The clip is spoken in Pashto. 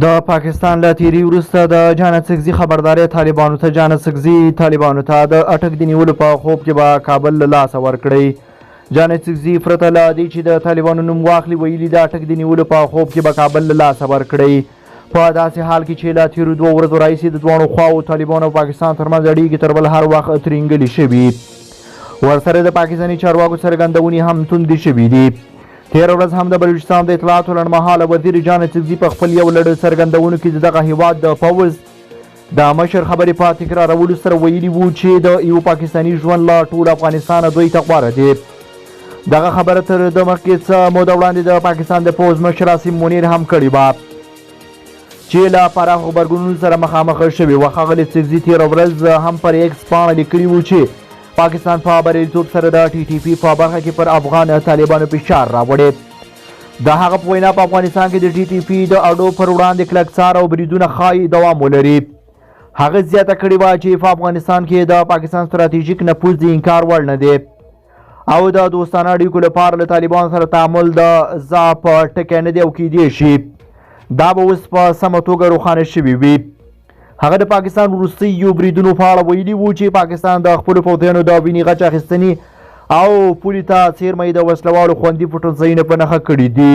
د پاکستان له تیري وروسته د جان اڅکزي خبرداری طالبانو ته. جان اڅکزي طالبانو ته: د اټک د نیولو په خوب کې به کابل له لاسه ورکړئ. جان اڅکزي پرته له دې چې د طالبانو نوم واخلي ویلي، د اټک د نیولو په خوب کې به کابل له لاسه ورکړئ. په داسې حال کې چې له تېرو 2 ورځو راهیسې د دواړو خواوو، طالبانو او پاکستان ترمنځ اړیکې تر بل هر وخت ترینګلې شوي، ورسره د پاکستاني چارواکو څرګندونې هم توندې شوې دي. تېره ورځ هم د بلوچستان د اطلاعاتو لنډمهاله وزیر جان اڅکزي په خپل یو لړ څرګندونو کې د دغه هیواد د پوځ د مشر خبرې په تکرارولو سره ویلي وو چې د یو پاکستاني ژوند له ټول افغانستانه دوی ته غوره دی. دغه خبره تر د مخکې څه موده وړاندې د پاکستان د پوځ مشر عاصم منیر هم کړې وه چې له پراخو غبرګونونو سره مخامخ شوې وه. ښاغلي اڅکزي تېره ورځ هم پر ایکس پاڼه لیکلي وو چې پاکستان په بریالیتوب سره د ټي ټي پي په برخه کې پر افغان طالبانو فشار راوړی. د هغه په وینا، په افغانستان کې د ټي ټي پي د اډو پر وړاندې کلک څار او بریدونه ښايي دوام ولري. هغه زیاته کړې وه چې په افغانستان کې د پاکستان ستراتیژیک نفوذ د انکار وړ نه دی او د دوستانه اړیکو لپاره له طالبانو سره تعامل د ضعف ټکی نه دی او کیدی شي دا به اوس په سمه توګه روښانه شوي وي. هغه د پاکستان وروستیو بریدونو په اړه ویلي وو چې پاکستان د خپلو پوځیانو د وینې غچ اخیستنې او پولې ته څېرمه یې د وسلهوالو خوندي پټنځایونه په نښه کړي دي.